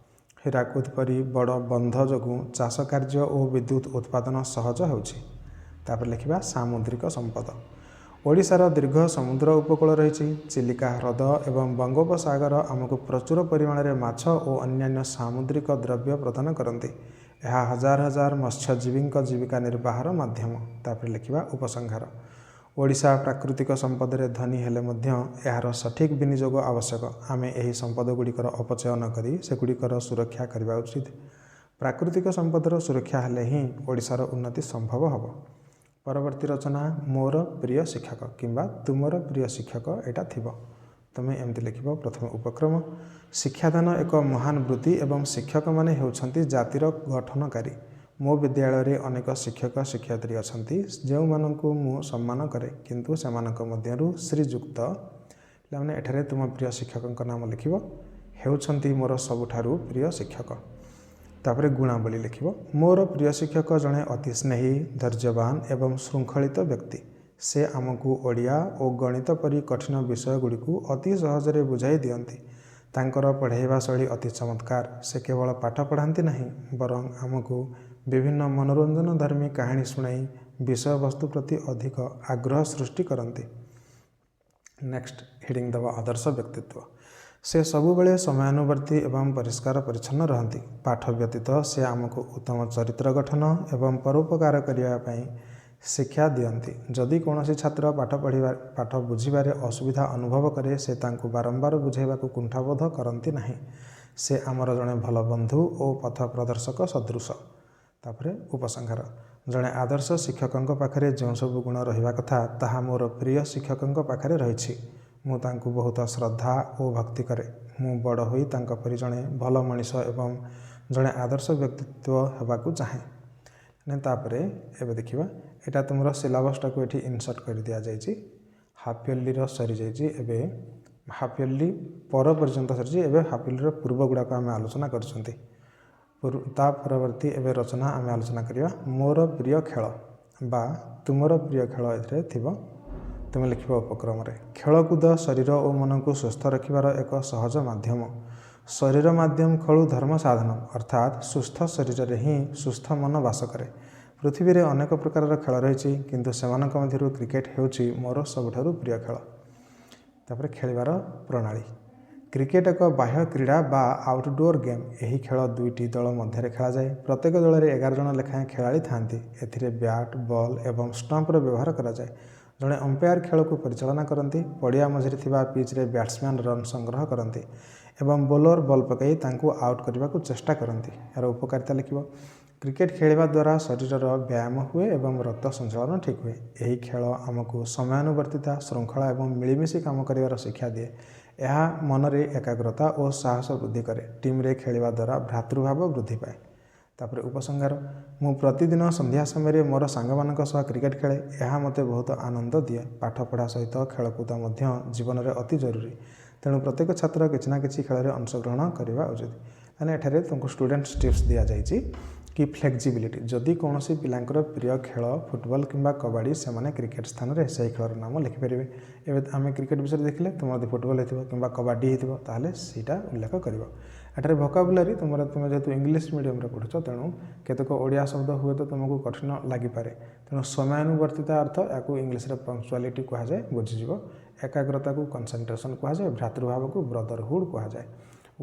S1: ହୀରାକୁଦ ପରି ବଡ଼ ବନ୍ଧ ଯୋଗୁଁ ଚାଷ କାର୍ଯ୍ୟ ଓ ବିଦ୍ୟୁତ ଉତ୍ପାଦନ ସହଜ ହେଉଛି। ତାପରେ ଲେଖିବା ସାମୁଦ୍ରିକ ସମ୍ପଦ। ଓଡ଼ିଶାର ଦୀର୍ଘ ସମୁଦ୍ର ଉପକୂଳ ରହିଛି। ଚିଲିକା ହ୍ରଦ ଏବଂ ବଙ୍ଗୋପସାଗର ଆମକୁ ପ୍ରଚୁର ପରିମାଣରେ ମାଛ ଓ ଅନ୍ୟାନ୍ୟ ସାମୁଦ୍ରିକ ଦ୍ରବ୍ୟ ପ୍ରଦାନ କରନ୍ତି। ଏହା ହଜାର ହଜାର ମତ୍ସ୍ୟଜୀବୀଙ୍କ ଜୀବିକା ନିର୍ବାହର ମାଧ୍ୟମ। ତାପରେ ଲେଖିବା ଉପସଂହାର। ଓଡ଼ିଶା ପ୍ରାକୃତିକ ସମ୍ପଦରେ ଧନୀ ହେଲେ ମଧ୍ୟ ଏହାର ସଠିକ୍ ବିନିଯୋଗ ଆବଶ୍ୟକ। ଆମେ ଏହି ସମ୍ପଦ ଗୁଡ଼ିକର ଅପଚୟ ନ କରି ସେଗୁଡ଼ିକର ସୁରକ୍ଷା କରିବା ଉଚିତ। ପ୍ରାକୃତିକ ସମ୍ପଦର ସୁରକ୍ଷା ହେଲେ ହିଁ ଓଡ଼ିଶାର ଉନ୍ନତି ସମ୍ଭବ ହେବ। ପରବର୍ତ୍ତୀ ରଚନା, ମୋର ପ୍ରିୟ ଶିକ୍ଷକ କିମ୍ବା ତୁମର ପ୍ରିୟ ଶିକ୍ଷକ ଏଇଟା ଥିବ। ତୁମେ ଏମିତି ଲେଖିବ। ପ୍ରଥମେ ଉପକ୍ରମ। ଶିକ୍ଷାଦାନ ଏକ ମହାନ ବୃତ୍ତି ଏବଂ ଶିକ୍ଷକମାନେ ହେଉଛନ୍ତି ଜାତିର ଗଠନକାରୀ। ମୋ ବିଦ୍ୟାଳୟରେ ଅନେକ ଶିକ୍ଷକ ଶିକ୍ଷୟିତ୍ରୀ ଅଛନ୍ତି, ଯେଉଁମାନଙ୍କୁ ମୁଁ ସମ୍ମାନ କରେ। କିନ୍ତୁ ସେମାନଙ୍କ ମଧ୍ୟରୁ ଶ୍ରୀଯୁକ୍ତ, ପିଲାମାନେ, ଏଠାରେ ତୁମ ପ୍ରିୟ ଶିକ୍ଷକଙ୍କ ନାମ ଲେଖିବ, ହେଉଛନ୍ତି ମୋର ସବୁଠାରୁ ପ୍ରିୟ ଶିକ୍ଷକ। ତାପରେ ଗୁଣାବଳୀ ଲେଖିବ। ମୋର ପ୍ରିୟ ଶିକ୍ଷକ ଜଣେ ଅତି ସ୍ନେହୀ, ଧୈର୍ଯ୍ୟବାନ ଏବଂ ଶୃଙ୍ଖଳିତ ବ୍ୟକ୍ତି। ସେ ଆମକୁ ଓଡ଼ିଆ ଓ ଗଣିତ ପରି କଠିନ ବିଷୟଗୁଡ଼ିକୁ ଅତି ସହଜରେ ବୁଝାଇ ଦିଅନ୍ତି। ତାଙ୍କର ପଢ଼ାଇବା ଶୈଳୀ ଅତି ଚମତ୍କାର। ସେ କେବଳ ପାଠ ପଢ଼ାନ୍ତି ନାହିଁ, ବରଂ ଆମକୁ ବିଭିନ୍ନ ମନୋରଞ୍ଜନଧର୍ମୀ କାହାଣୀ ଶୁଣାଇ ବିଷୟବସ୍ତୁ ପ୍ରତି ଅଧିକ ଆଗ୍ରହ ସୃଷ୍ଟି କରନ୍ତି। ନେକ୍ସଟ ହେଡ଼ିଂ ଦେବା, ଆଦର୍ଶ ବ୍ୟକ୍ତିତ୍ୱ। ସେ ସବୁବେଳେ ସମୟାନୁବର୍ତ୍ତୀ ଏବଂ ପରିଷ୍କାର ପରିଚ୍ଛନ୍ନ ରହନ୍ତି। ପାଠ ବ୍ୟତୀତ ସେ ଆମକୁ ଉତ୍ତମ ଚରିତ୍ର ଗଠନ ଏବଂ ପରୋପକାର କରିବା ପାଇଁ ଶିକ୍ଷା ଦିଅନ୍ତି। ଯଦି କୌଣସି ଛାତ୍ର ପାଠ ପଢ଼ିବା, ପାଠ ବୁଝିବାରେ ଅସୁବିଧା ଅନୁଭବ କରେ, ସେ ତାଙ୍କୁ ବାରମ୍ବାର ବୁଝାଇବାକୁ କୁଣ୍ଠାବୋଧ କରନ୍ତି ନାହିଁ। ସେ ଆମର ଜଣେ ଭଲ ବନ୍ଧୁ ଓ ପଥ ପ୍ରଦର୍ଶକ ସଦୃଶ। ତାପରେ ଉପସଂହାର। ଜଣେ ଆଦର୍ଶ ଶିକ୍ଷକଙ୍କ ପାଖରେ ଯେଉଁ ସବୁ ଗୁଣ ରହିବା କଥା, ତାହା ମୋର ପ୍ରିୟ ଶିକ୍ଷକଙ୍କ ପାଖରେ ରହିଛି। ମୁଁ ତାଙ୍କୁ ବହୁତ ଶ୍ରଦ୍ଧା ଓ ଭକ୍ତି କରେ। ମୁଁ ବଡ଼ ହୋଇ ତାଙ୍କ ପରି ଜଣେ ଭଲ ମଣିଷ ଏବଂ ଜଣେ ଆଦର୍ଶ ବ୍ୟକ୍ତିତ୍ୱ ହେବାକୁ ଚାହେଁ। ତାପରେ ଏବେ ଦେଖିବା, ଏଇଟା ତୁମର ସିଲାବସ୍ଟାକୁ ଏଠି ଇନସର୍ଟ କରି ଦିଆଯାଇଛି। ହାଫ୍ ଇୟର୍ଲିର ସରିଯାଇଛି, ଏବେ ହାଫ୍ ଇୟର୍ଲି ପର ପର୍ଯ୍ୟନ୍ତ ସରିଛି। ଏବେ ହାଫ୍ ଇୟର୍ଲିର ପୂର୍ବ ଗୁଡ଼ାକ ଆମେ ଆଲୋଚନା କରୁଛନ୍ତି। ତା ପରବର୍ତ୍ତୀ ଏବେ ରଚନା ଆମେ ଆଲୋଚନା କରିବା, ମୋର ପ୍ରିୟ ଖେଳ ବା ତୁମର ପ୍ରିୟ ଖେଳ ଏଥିରେ ଥିବ। ତୁମେ ଲେଖିବ ଉପକ୍ରମରେ, ଖେଳକୁଦ ଶରୀର ଓ ମନକୁ ସୁସ୍ଥ ରଖିବାର ଏକ ସହଜ ମାଧ୍ୟମ। ଶରୀର ମାଧ୍ୟମ ଖଳୁ ଧର୍ମ ସାଧନ, ଅର୍ଥାତ୍ ସୁସ୍ଥ ଶରୀରରେ ହିଁ ସୁସ୍ଥ ମନ ବାସ କରେ। ପୃଥିବୀରେ ଅନେକ ପ୍ରକାରର ଖେଳ ରହିଛି, କିନ୍ତୁ ସେମାନଙ୍କ ମଧ୍ୟରୁ କ୍ରିକେଟ୍ ହେଉଛି ମୋର ସବୁଠାରୁ ପ୍ରିୟ ଖେଳ। ତାପରେ ଖେଳିବାର ପ୍ରଣାଳୀ। କ୍ରିକେଟ୍ ଏକ ବାହ୍ୟ କ୍ରୀଡ଼ା ବା ଆଉଟଡୋର୍ ଗେମ୍। ଏହି ଖେଳ ଦୁଇଟି ଦଳ ମଧ୍ୟରେ ଖେଳାଯାଏ। ପ୍ରତ୍ୟେକ ଦଳରେ 11 ଜଣ ଲେଖାଏଁ ଖେଳାଳି ଥାଆନ୍ତି। ଏଥିରେ ବ୍ୟାଟ୍, ବଲ୍ ଏବଂ ଷ୍ଟମ୍ପର ବ୍ୟବହାର କରାଯାଏ। ଜଣେ ଅମ୍ପାୟାର ଖେଳକୁ ପରିଚାଳନା କରନ୍ତି। ପଡ଼ିଆ ମଝିରେ ଥିବା ପିଚ୍ରେ ବ୍ୟାଟ୍ସମ୍ୟାନ୍ ରନ୍ ସଂଗ୍ରହ କରନ୍ତି ଏବଂ ବୋଲର ବଲ୍ ପକାଇ ତାଙ୍କୁ ଆଉଟ୍ କରିବାକୁ ଚେଷ୍ଟା କରନ୍ତି। ଏହାର ଉପକାରିତା ଲେଖିବ। କ୍ରିକେଟ୍ ଖେଳିବା ଦ୍ୱାରା ଶରୀରର ବ୍ୟାୟାମ ହୁଏ ଏବଂ ରକ୍ତ ସଞ୍ଚାଳନ ଠିକ୍ ହୁଏ। ଏହି ଖେଳ ଆମକୁ ସମୟାନୁବର୍ତ୍ତିତା, ଶୃଙ୍ଖଳା ଏବଂ ମିଳିମିଶି କାମ କରିବାର ଶିକ୍ଷା ଦିଏ। ଏହା ମନରେ ଏକାଗ୍ରତା ଓ ସାହସ ବୃଦ୍ଧି କରେ। ଟିମ୍ରେ ଖେଳିବା ଦ୍ୱାରା ଭ୍ରାତୃଭାବ ବୃଦ୍ଧି ପାଏ। ତାପରେ ଉପସଂହାର। ମୁଁ ପ୍ରତିଦିନ ସନ୍ଧ୍ୟା ସମୟରେ ମୋର ସାଙ୍ଗମାନଙ୍କ ସହ କ୍ରିକେଟ୍ ଖେଳେ। ଏହା ମୋତେ ବହୁତ ଆନନ୍ଦ ଦିଏ। ପାଠପଢ଼ା ସହିତ ଖେଳକୁଦ ମଧ୍ୟ ଜୀବନରେ ଅତି ଜରୁରୀ। ତେଣୁ ପ୍ରତ୍ୟେକ ଛାତ୍ର କିଛି ନା କିଛି ଖେଳରେ ଅଂଶଗ୍ରହଣ କରିବା ଉଚିତ। ମାନେ ଏଠାରେ ତୁମକୁ ଷ୍ଟୁଡେଣ୍ଟସ୍ ଟିପ୍ସ ଦିଆଯାଇଛି। କି ଫ୍ଲେକ୍ସିବିଲିଟି। ଯଦି କୌଣସି ପିଲାଙ୍କର ପ୍ରିୟ ଖେଳ ଫୁଟବଲ କିମ୍ବା କବାଡ଼ି, ସେମାନେ କ୍ରିକେଟ୍ ସ୍ଥାନରେ ସେହି ଖେଳର ନାମ ଲେଖିପାରିବେ। ଏବେ ଆମେ କ୍ରିକେଟ୍ ବିଷୟରେ ଦେଖିଲେ, ତୁମର ଯଦି ଫୁଟବଲ ହେଇଥିବ କିମ୍ବା କବାଡ଼ି ହେଇଥିବ, ତାହେଲେ ସେଇଟା ଉଲ୍ଲେଖ କରିବ। ଏଠାରେ ଭୋକାବୁଲାରୀ ତୁମର, ତୁମେ ଯେହେତୁ ଇଂଲିଶ ମିଡ଼ିୟମରେ ପଢ଼ୁଛ, ତେଣୁ କେତେକ ଓଡ଼ିଆ ଶବ୍ଦ ହୁଏତ ତୁମକୁ କଠିନ ଲାଗିପାରେ। ତେଣୁ ସମୟାନୁବର୍ତ୍ତିତା ଅର୍ଥ, ଏହାକୁ ଇଂଲିଶରେ ପଙ୍କ୍ଚୁଆଲିଟି କୁହାଯାଏ, ବୁଝିଯିବ। ଏକାଗ୍ରତାକୁ କନସେନ୍ଟ୍ରେସନ୍ କୁହାଯାଏ। ଭ୍ରାତୃଭାବକୁ ବ୍ରଦରହୁଡ଼ କୁହାଯାଏ।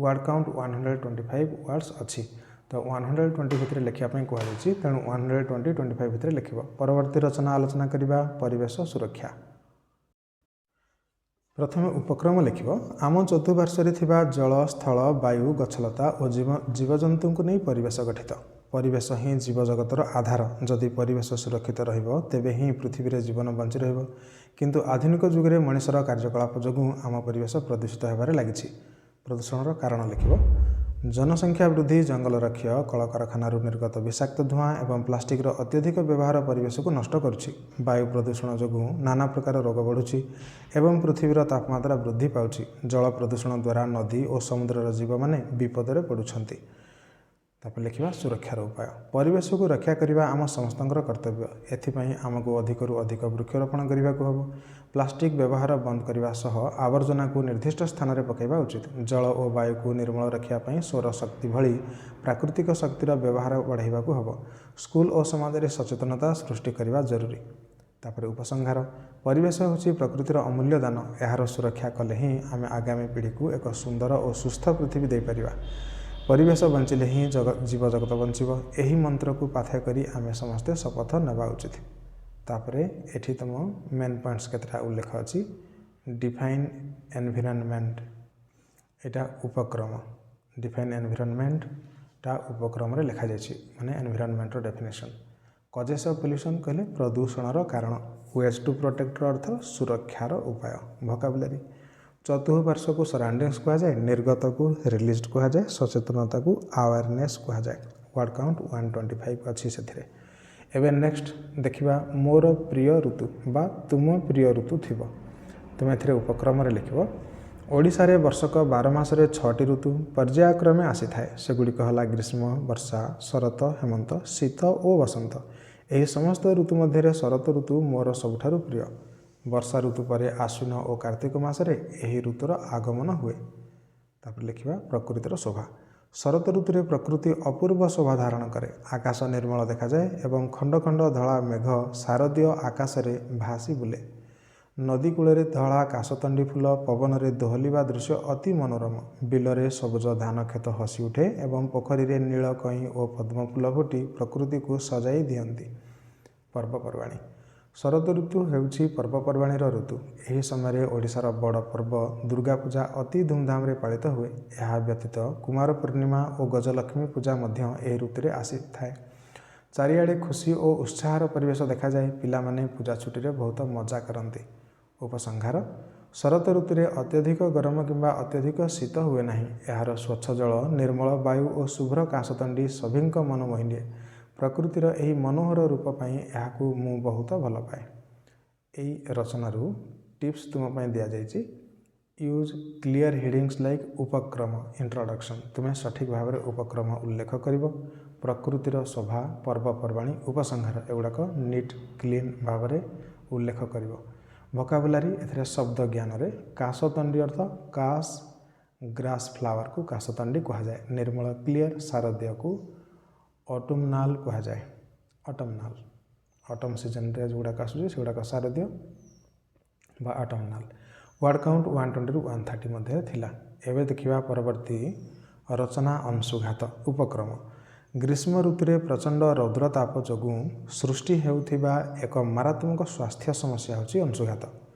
S1: Word count 125 words ଅଛି। ତ 120 ଭିତରେ ଲେଖିବା ପାଇଁ କୁହାଯାଇଛି, ତେଣୁ 120 25 ଭିତରେ ଲେଖିବ। ପରବର୍ତ୍ତୀ ରଚନା ଆଲୋଚନା କରିବା, ପରିବେଶ ସୁରକ୍ଷା। ପ୍ରଥମେ ଉପକ୍ରମ ଲେଖିବ। ଆମ ଚତୁଃପାର୍ଶ୍ୱରେ ଥିବା ଜଳ, ସ୍ଥଳ, ବାୟୁ, ଗଛଲତା ଓ ଜୀବଜନ୍ତୁଙ୍କୁ ନେଇ ପରିବେଶ ଗଠିତ। ପରିବେଶ ହିଁ ଜୀବଜଗତର ଆଧାର। ଯଦି ପରିବେଶ ସୁରକ୍ଷିତ ରହିବ, ତେବେ ହିଁ ପୃଥିବୀରେ ଜୀବନ ବଞ୍ଚି ରହିବ। କିନ୍ତୁ ଆଧୁନିକ ଯୁଗରେ ମଣିଷର କାର୍ଯ୍ୟକଳାପ ଯୋଗୁଁ ଆମ ପରିବେଶ ପ୍ରଦୂଷିତ ହେବାରେ ଲାଗିଛି। ପ୍ରଦୂଷଣର କାରଣ ଲେଖିବ। ଜନସଂଖ୍ୟା ବୃଦ୍ଧି, ଜଙ୍ଗଲର କ୍ଷୟ, କଳକାରଖାନାରୁ ନିର୍ଗତ ବିଷାକ୍ତ ଧୂଆଁ ଏବଂ ପ୍ଲାଷ୍ଟିକ୍ର ଅତ୍ୟଧିକ ବ୍ୟବହାର ପରିବେଶକୁ ନଷ୍ଟ କରୁଛି। ବାୟୁ ପ୍ରଦୂଷଣ ଯୋଗୁଁ ନାନା ପ୍ରକାର ରୋଗ ବଢ଼ୁଛି ଏବଂ ପୃଥିବୀର ତାପମାତ୍ରା ବୃଦ୍ଧି ପାଉଛି। ଜଳ ପ୍ରଦୂଷଣ ଦ୍ୱାରା ନଦୀ ଓ ସମୁଦ୍ରର ଜୀବମାନେ ବିପଦରେ ପଡ଼ୁଛନ୍ତି। ତାପରେ ଲେଖିବା ସୁରକ୍ଷାର ଉପାୟ। ପରିବେଶକୁ ରକ୍ଷା କରିବା ଆମ ସମସ୍ତଙ୍କର କର୍ତ୍ତବ୍ୟ। ଏଥିପାଇଁ ଆମକୁ ଅଧିକରୁ ଅଧିକ ବୃକ୍ଷରୋପଣ କରିବାକୁ ହେବ। ପ୍ଲାଷ୍ଟିକ୍ ବ୍ୟବହାର ବନ୍ଦ କରିବା ସହ ଆବର୍ଜନାକୁ ନିର୍ଦ୍ଦିଷ୍ଟ ସ୍ଥାନରେ ପକାଇବା ଉଚିତ। ଜଳ ଓ ବାୟୁକୁ ନିର୍ମଳ ରଖିବା ପାଇଁ ସୌର ଶକ୍ତି ଭଳି ପ୍ରାକୃତିକ ଶକ୍ତିର ବ୍ୟବହାର ବଢ଼ାଇବାକୁ ହେବ। ସ୍କୁଲ ଓ ସମାଜରେ ସଚେତନତା ସୃଷ୍ଟି କରିବା ଜରୁରୀ। ତାପରେ ଉପସଂହାର। ପରିବେଶ ହେଉଛି ପ୍ରକୃତିର ଅମୂଲ୍ୟ ଦାନ। ଏହାର ସୁରକ୍ଷା କଲେ ହିଁ ଆମେ ଆଗାମୀ ପିଢ଼ିକୁ ଏକ ସୁନ୍ଦର ଓ ସୁସ୍ଥ ପୃଥିବୀ ଦେଇପାରିବା। ପରିବେଶ ବଞ୍ଚିଲେ ହିଁ ଜୀବଜଗତ ବଞ୍ଚିବ। ଏହି ମନ୍ତ୍ରକୁ ପାଥେୟ କରି ଆମେ ସମସ୍ତେ ଶପଥ ନେବା ଉଚିତ। ତାପରେ ଏଠି ତୁମ ମେନ୍ ପଏଣ୍ଟସ୍ କେତେଟା ଉଲ୍ଲେଖ ଅଛି। ଡିଫାଇନ୍ ଏନଭିରନମେଣ୍ଟ, ଏଇଟା ଉପକ୍ରମ। ଡିଫାଇନ୍ ଏନଭିରନମେଣ୍ଟଟା ଉପକ୍ରମରେ ଲେଖାଯାଇଛି, ମାନେ ଏନଭିରନମେଣ୍ଟର ଡେଫିନେସନ୍। କଜେସ୍ ଅଫ୍ ପଲ୍ୟୁସନ୍ କହିଲେ ପ୍ରଦୂଷଣର କାରଣ। ୱେଜ୍ ଟୁ ପ୍ରୋଟେକ୍ଟର ଅର୍ଥ ସୁରକ୍ଷାର ଉପାୟ। ଭୋକାବୁଲାରୀ, ଚତୁଃପାର୍ଶ୍ୱକୁ ସରାଉଣ୍ଡିଙ୍ଗସ୍ କୁହାଯାଏ, ନିର୍ଗତକୁ ରିଲିଜ୍ କୁହାଯାଏ, ସଚେତନତାକୁ ଆୱାରନେସ୍ କୁହାଯାଏ। ୱାର୍ଡ଼ କାଉଣ୍ଟ 125 ଅଛି ସେଥିରେ। ଏବେ ନେକ୍ସଟ ଦେଖିବା ମୋର ପ୍ରିୟ ଋତୁ ବା ତୁମ ପ୍ରିୟ ଋତୁ ଥିବ। ତୁମେ ଏଥିରେ ଉପକ୍ରମରେ ଲେଖିବ, ଓଡ଼ିଶାରେ ବର୍ଷକ 12 ମାସରେ ଛଅଟି ଋତୁ ପର୍ଯ୍ୟାୟକ୍ରମେ ଆସିଥାଏ। ସେଗୁଡ଼ିକ ହେଲା ଗ୍ରୀଷ୍ମ, ବର୍ଷା, ଶରତ, ହେମନ୍ତ, ଶୀତ ଓ ବସନ୍ତ। ଏହି ସମସ୍ତ ଋତୁ ମଧ୍ୟରେ ଶରତ ଋତୁ ମୋର ସବୁଠାରୁ ପ୍ରିୟ। ବର୍ଷା ଋତୁ ପରେ ଆଶ୍ୱିନ ଓ କାର୍ତ୍ତିକ ମାସରେ ଏହି ଋତୁର ଆଗମନ ହୁଏ। ତାପରେ ଲେଖିବା ପ୍ରକୃତିର ଶୋଭା। ଶରତ ଋତୁରେ ପ୍ରକୃତି ଅପୂର୍ବ ଶୋଭା ଧାରଣ କରେ। ଆକାଶ ନିର୍ମଳ ଦେଖାଯାଏ ଏବଂ ଖଣ୍ଡ ଖଣ୍ଡ ଧଳା ମେଘ ଶାରଦୀୟ ଆକାଶରେ ଭାସି ବୁଲେ। ନଦୀ କୂଳରେ ଧଳା କାଶତଣ୍ଡି ଫୁଲ ପବନରେ ଦୋହଲିବା ଦୃଶ୍ୟ ଅତି ମନୋରମ। ବିଲରେ ସବୁଜ ଧାନ କ୍ଷେତ ହସି ଉଠେ ଏବଂ ପୋଖରୀରେ ନୀଳ କଇଁ ଓ ପଦ୍ମ ଫୁଲ ଫୁଟି ପ୍ରକୃତିକୁ ସଜାଇ ଦିଅନ୍ତି। ପର୍ବପର୍ବାଣୀ। ଶରତ ଋତୁ ହେଉଛି ପର୍ବପର୍ବାଣୀର ଋତୁ। ଏହି ସମୟରେ ଓଡ଼ିଶାର ବଡ଼ ପର୍ବ ଦୁର୍ଗା ପୂଜା ଅତି ଧୁମଧାମରେ ପାଳିତ ହୁଏ। ଏହା ବ୍ୟତୀତ କୁମାର ପୂର୍ଣ୍ଣିମା ଓ ଗଜଲକ୍ଷ୍ମୀ ପୂଜା ମଧ୍ୟ ଏହି ଋତୁରେ ଆସିଥାଏ। ଚାରିଆଡ଼େ ଖୁସି ଓ ଉତ୍ସାହର ପରିବେଶ ଦେଖାଯାଏ। ପିଲାମାନେ ପୂଜା ଛୁଟିରେ ବହୁତ ମଜା କରନ୍ତି। ଉପସଂହାର। ଶରତ ଋତୁରେ ଅତ୍ୟଧିକ ଗରମ କିମ୍ବା ଅତ୍ୟଧିକ ଶୀତ ହୁଏ ନାହିଁ। ଏହାର ସ୍ୱଚ୍ଛ ଜଳ, ନିର୍ମଳ ବାୟୁ ଓ ଶୁଭ୍ର କାଶତଣ୍ଡି ସଭିଙ୍କ ମନ ମୋହିନିଏ। ପ୍ରକୃତିର ଏହି ମନୋହର ରୂପ ପାଇଁ ଏହାକୁ ମୁଁ ବହୁତ ଭଲ ପାଏ। ଏଇ ରଚନାରୁ ଟିପ୍ସ ତୁମ ପାଇଁ ଦିଆଯାଇଛି। Use clear headings like ଉପକ୍ରମ, ଇଣ୍ଟ୍ରୋଡକ୍ସନ୍। ତୁମେ ସଠିକ୍ ଭାବରେ ଉପକ୍ରମ ଉଲ୍ଲେଖ କରିବ। ପ୍ରକୃତିର ଶୋଭା, ପର୍ବପର୍ବାଣୀ, ଉପସଂହାର, ଏଗୁଡ଼ାକ ନିଟ୍ କ୍ଲିନ୍ ଭାବରେ ଉଲ୍ଲେଖ କରିବ। ଭୋକାବୁଲାରୀ, ଏଥିରେ ଶବ୍ଦ ଜ୍ଞାନରେ କାଶତଣ୍ଡି ଅର୍ଥ କାଶ ଗ୍ରାସ୍ ଫ୍ଲାୱାରକୁ କାଶତଣ୍ଡି କୁହାଯାଏ। ନିର୍ମଳ କ୍ଲିୟର, ଶାରଦୀୟକୁ ଅଟୁମନାଲ କୁହାଯାଏ। ଅଟମନାଲ, ଅଟମ୍ ସିଜନରେ ଯେଉଁଗୁଡ଼ାକ ଆସୁଛି, ସେଗୁଡ଼ାକ ଶାରଦୀୟ ବା ଅଟମନାଲ। ୱାର୍ଡ଼ କାଉଣ୍ଟ 120ରୁ 130 ମଧ୍ୟରେ ଥିଲା। ଏବେ ଦେଖିବା ପରବର୍ତ୍ତୀ ରଚନା, ଅଂଶୁଘାତ। ଉପକ୍ରମ। ଗ୍ରୀଷ୍ମ ଋତୁରେ ପ୍ରଚଣ୍ଡ ରୌଦ୍ରତାପ ଯୋଗୁଁ ସୃଷ୍ଟି ହେଉଥିବା ଏକ ମାରାତ୍ମକ ସ୍ୱାସ୍ଥ୍ୟ ସମସ୍ୟା ହେଉଛି ଅଂଶୁଘାତ।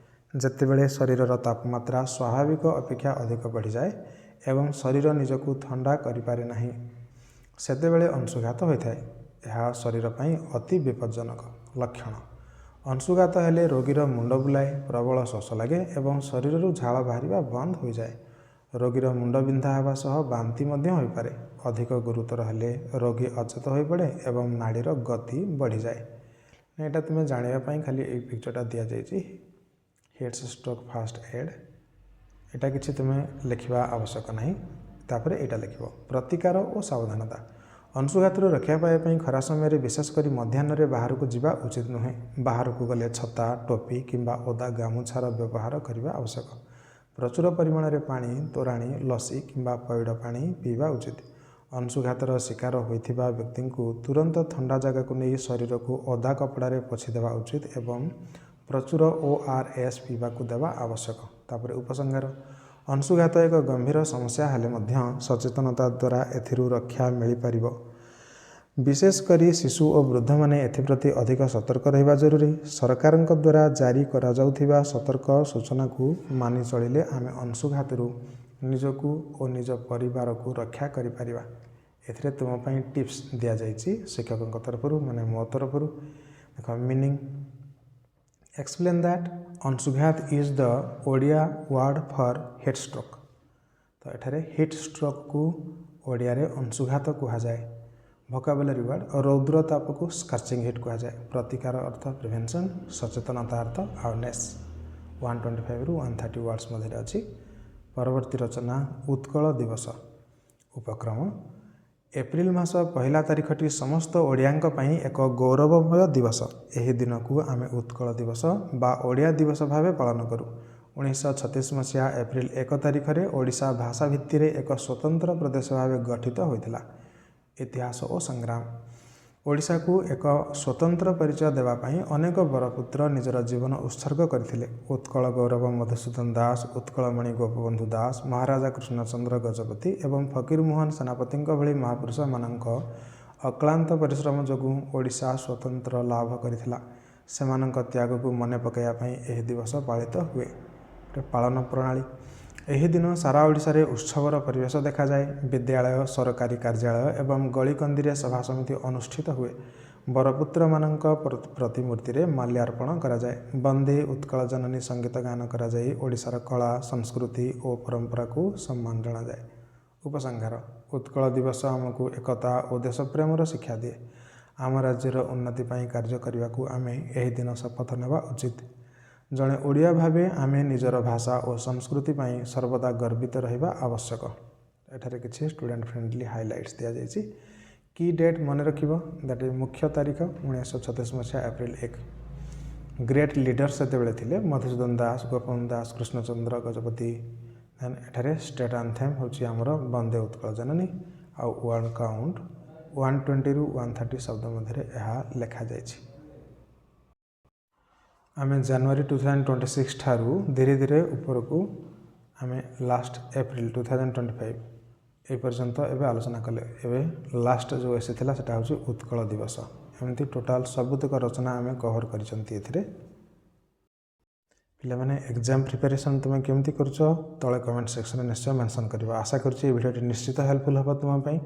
S1: ଯେତେବେଳେ ଶରୀରର ତାପମାତ୍ରା ସ୍ୱାଭାବିକ ଅପେକ୍ଷା ଅଧିକ ବଢ଼ିଯାଏ ଏବଂ ଶରୀର ନିଜକୁ ଥଣ୍ଡା କରିପାରେ ନାହିଁ, ସେତେବେଳେ ଅଂଶୁଘାତ ହୋଇଥାଏ। ଏହା ଶରୀର ପାଇଁ ଅତି ବିପଜ୍ଜନକ। ଲକ୍ଷଣ। ଅଂଶୁଘାତ ହେଲେ ରୋଗୀର ମୁଣ୍ଡ ବୁଲାଏ, ପ୍ରବଳ ଶୋଷ ଲାଗେ ଏବଂ ଶରୀରରୁ ଝାଳ ବାହାରିବା ବନ୍ଦ ହୋଇଯାଏ। ରୋଗୀର ମୁଣ୍ଡ ବିନ୍ଧା ହେବା ସହ ବାନ୍ତି ମଧ୍ୟ ହୋଇପାରେ। ଅଧିକ ଗୁରୁତର ହେଲେ ରୋଗୀ ଅଚେତ ହୋଇପଡ଼େ ଏବଂ ନାଡ଼ିର ଗତି ବଢ଼ିଯାଏ। ଏଇଟା ତୁମେ ଜାଣିବା ପାଇଁ ଖାଲି ଏଇ ପିକ୍ଚରଟା ଦିଆଯାଇଛି। ହିଟ୍ ଷ୍ଟ୍ରୋକ୍ ଫାଷ୍ଟ ଏଡ଼୍, ଏଇଟା କିଛି ତୁମେ ଲେଖିବା ଆବଶ୍ୟକ ନାହିଁ। ତାପରେ ଏଇଟା ଲେଖିବ, ପ୍ରତିକାର ଓ ସାବଧାନତା। ଅଂଶୁଘାତରୁ ରକ୍ଷା ପାଇବା ପାଇଁ ଖରା ସମୟରେ, ବିଶେଷ କରି ମଧ୍ୟାହ୍ନରେ ବାହାରକୁ ଯିବା ଉଚିତ ନୁହେଁ। ବାହାରକୁ ଗଲେ ଛତା, ଟୋପି କିମ୍ବା ଓଦା ଗାମୁଛାର ବ୍ୟବହାର କରିବା ଆବଶ୍ୟକ। ପ୍ରଚୁର ପରିମାଣରେ ପାଣି, ତୋରାଣି, ଲସି କିମ୍ବା ପଇଡ଼ ପାଣି ପିଇବା ଉଚିତ। ଅଂଶୁଘାତର ଶିକାର ହୋଇଥିବା ବ୍ୟକ୍ତିଙ୍କୁ ତୁରନ୍ତ ଥଣ୍ଡା ଜାଗାକୁ ନେଇ ଶରୀରକୁ ଓଦା କପଡ଼ାରେ ପୋଛିଦେବା ଉଚିତ ଏବଂ ପ୍ରଚୁର ORS ପିଇବାକୁ ଦେବା ଆବଶ୍ୟକ। ତାପରେ ଉପସଂହାର। ଅଂଶୁଘାତ ଏକ ଗମ୍ଭୀର ସମସ୍ୟା ହେଲେ ମଧ୍ୟ ସଚେତନତା ଦ୍ୱାରା ଏଥିରୁ ରକ୍ଷା ମିଳିପାରିବ। ବିଶେଷ କରି ଶିଶୁ ଓ ବୃଦ୍ଧମାନେ ଏଥିପ୍ରତି ଅଧିକ ସତର୍କ ରହିବା ଜରୁରୀ। ସରକାରଙ୍କ ଦ୍ୱାରା ଜାରି କରାଯାଉଥିବା ସତର୍କ ସୂଚନାକୁ ମାନି ଚଳିଲେ ଆମେ ଅଂଶୁଘାତରୁ ନିଜକୁ ଓ ନିଜ ପରିବାରକୁ ରକ୍ଷା କରିପାରିବା। ଏଥିରେ ତୁମ ପାଇଁ ଟିପ୍ସ ଦିଆଯାଇଛି ଶିକ୍ଷକଙ୍କ ତରଫରୁ, ମାନେ ମୋ ତରଫରୁ। ଦେଖ, meaning: Explain that ଅଂଶୁଘାତ is the Odia word for heat stroke. ତ ଏଠାରେ ହିଟ୍ ଷ୍ଟ୍ରୋକ୍କୁ ଓଡ଼ିଆରେ ଅଂଶୁଘାତ କୁହାଯାଏ। ଭୋକାବୁଲାରୀ ୱାର୍ଡ଼: ରୌଦ୍ର ତାପକୁ ସ୍କର୍ଚିଂ ହିଟ୍ କୁହାଯାଏ। ପ୍ରତିକାର ଅର୍ଥ ପ୍ରିଭେନ୍ସନ୍, ସଚେତନତା ଅର୍ଥ ଆୱାରନେସ୍। 125ରୁ 130 ୱାର୍ଡ଼ସ୍ ମଧ୍ୟରେ ଅଛି। ପରବର୍ତ୍ତୀ ରଚନା, ଉତ୍କଳ ଦିବସ। ଉପକ୍ରମ: ଏପ୍ରିଲ ମାସ 1 ତାରିଖଟି ସମସ୍ତ ଓଡ଼ିଆଙ୍କ ପାଇଁ ଏକ ଗୌରବମୟ ଦିବସ। ଏହି ଦିନକୁ ଆମେ ଉତ୍କଳ ଦିବସ ବା ଓଡ଼ିଆ ଦିବସ ଭାବେ ପାଳନ କରୁ। 1936 ମସିହା ଏପ୍ରିଲ 1 ତାରିଖରେ ଓଡ଼ିଶା ଭାଷା ଭିତ୍ତିରେ ଏକ ସ୍ୱତନ୍ତ୍ର ପ୍ରଦେଶ ଭାବେ ଗଠିତ ହୋଇଥିଲା। ଇତିହାସ ଓ ସଂଗ୍ରାମ: ଓଡ଼ିଶାକୁ ଏକ ସ୍ୱତନ୍ତ୍ର ପରିଚୟ ଦେବା ପାଇଁ ଅନେକ ବରପୁତ୍ର ନିଜର ଜୀବନ ଉତ୍ସର୍ଗ କରିଥିଲେ। ଉତ୍କଳ ଗୌରବ ମଧୁସୂଦନ ଦାସ, ଉତ୍କଳମଣି ଗୋପବନ୍ଧୁ ଦାସ, ମହାରାଜା କୃଷ୍ଣଚନ୍ଦ୍ର ଗଜପତି ଏବଂ ଫକୀରମୋହନ ସେନାପତିଙ୍କ ଭଳି ମହାପୁରୁଷମାନଙ୍କ ଅକ୍ଳାନ୍ତ ପରିଶ୍ରମ ଯୋଗୁଁ ଓଡ଼ିଶା ସ୍ୱତନ୍ତ୍ର ଲାଭ କରିଥିଲା। ସେମାନଙ୍କ ତ୍ୟାଗକୁ ମନେ ପକାଇବା ପାଇଁ ଏହି ଦିବସ ପାଳିତ ହୁଏ। ପାଳନ ପ୍ରଣାଳୀ: ଏହି ଦିନ ସାରା ଓଡ଼ିଶାରେ ଉତ୍ସବର ପରିବେଶ ଦେଖାଯାଏ। ବିଦ୍ୟାଳୟ, ସରକାରୀ କାର୍ଯ୍ୟାଳୟ ଏବଂ ଗଳିକନ୍ଦିରେ ସଭାସମିତି ଅନୁଷ୍ଠିତ ହୁଏ। ବରପୁତ୍ରମାନଙ୍କ ପ୍ରତିମୂର୍ତ୍ତିରେ ମାଲ୍ୟାର୍ପଣ କରାଯାଏ। ବନ୍ଦେ ଉତ୍କଳ ଜନନୀ ସଙ୍ଗୀତ ଗାନ କରାଯାଇ ଓଡ଼ିଶାର କଳା, ସଂସ୍କୃତି ଓ ପରମ୍ପରାକୁ ସମ୍ମାନ ଜଣାଯାଏ। ଉପସଂହାର: ଉତ୍କଳ ଦିବସ ଆମକୁ ଏକତା ଓ ଦେଶପ୍ରେମର ଶିକ୍ଷା ଦିଏ। ଆମ ରାଜ୍ୟର ଉନ୍ନତି ପାଇଁ କାର୍ଯ୍ୟ କରିବାକୁ ଆମେ ଏହି ଦିନ ଶପଥ ନେବା ଉଚିତ। ଜଣେ ଓଡ଼ିଆ ଭାବେ ଆମେ ନିଜର ଭାଷା ଓ ସଂସ୍କୃତି ପାଇଁ ସର୍ବଦା ଗର୍ବିତ ରହିବା ଆବଶ୍ୟକ। ଏଠାରେ କିଛି ଷ୍ଟୁଡେଣ୍ଟ ଫ୍ରେଣ୍ଡଲି ହାଇଲାଇଟ୍ସ ଦିଆଯାଇଛି। କି ଡେଟ୍ ମନେ ରଖିବ, that is ମୁଖ୍ୟ ତାରିଖ 1936 ମସିହା ଏପ୍ରିଲ 1। ଗ୍ରେଟ୍ ଲିଡର ସେତେବେଳେ ଥିଲେ ମଧୁସୂଦନ ଦାସ, ଗୋପବନ୍ଧୁ ଦାସ, କୃଷ୍ଣଚନ୍ଦ୍ର ଗଜପତି। ଦେନ୍ ଏଠାରେ ଷ୍ଟେଟ୍ ଆନ୍ଥେମ୍ ହେଉଛି ଆମର ବନ୍ଦେ ଉତ୍କଳ ଜନନୀ। ଆଉ ୱାର୍ଡ଼ କାଉଣ୍ଟ 120ରୁ 130 ଶବ୍ଦ ମଧ୍ୟରେ ଏହା ଲେଖାଯାଇଛି। ଆମେ ଜାନୁଆରୀ 2026 ଠାରୁ ଧୀରେ ଧୀରେ ଉପରକୁ ଆମେ ଲାଷ୍ଟ ଏପ୍ରିଲ 2025 ଏ ପର୍ଯ୍ୟନ୍ତ ଏବେ ଆଲୋଚନା କଲେ। ଏବେ ଲାଷ୍ଟ ଯେଉଁ ଏସେ ଥିଲା, ସେଟା ହେଉଛି ଉତ୍କଳ ଦିବସ। ଏମିତି ଟୋଟାଲ୍ ସବୁତକ ରଚନା ଆମେ କଭର୍ କରିଛନ୍ତି ଏଥିରେ। ପିଲାମାନେ, ଏକ୍ଜାମ୍ ପ୍ରିପାରେସନ୍ ତୁମେ କେମିତି କରୁଛ, ତଳେ କମେଣ୍ଟ ସେକ୍ସନରେ ନିଶ୍ଚୟ ମେନସନ୍ କରିବ। ଆଶା କରୁଛି ଏ ଭିଡ଼ିଓଟି ନିଶ୍ଚିତ ହେଲ୍ପଫୁଲ୍ ହେବ ତୁମ ପାଇଁ।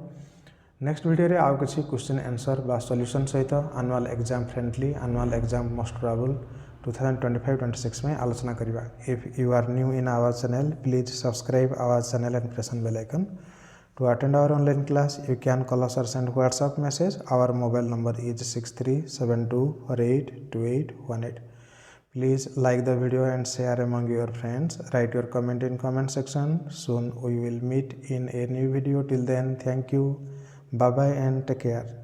S1: ନେକ୍ସଟ ଭିଡ଼ିଓରେ ଆଉ କିଛି କ୍ୱେଶ୍ଚିନ୍ ଆନ୍ସର୍ ବା ସଲ୍ୟୁସନ୍ ସହିତ annual exam friendly, annual exam most probable 2025-26 ପାଇଁ ଆଲୋଚନା କରିବା। If you are new in our channel, please subscribe our channel and press on bell icon. To attend our online class, you can call us or send WhatsApp message. Our mobile number is 6372482818. Please like the video and share among your friends. Write your comment in comment section. Soon we will meet in a new video. Till then, thank you. Bye bye and take care.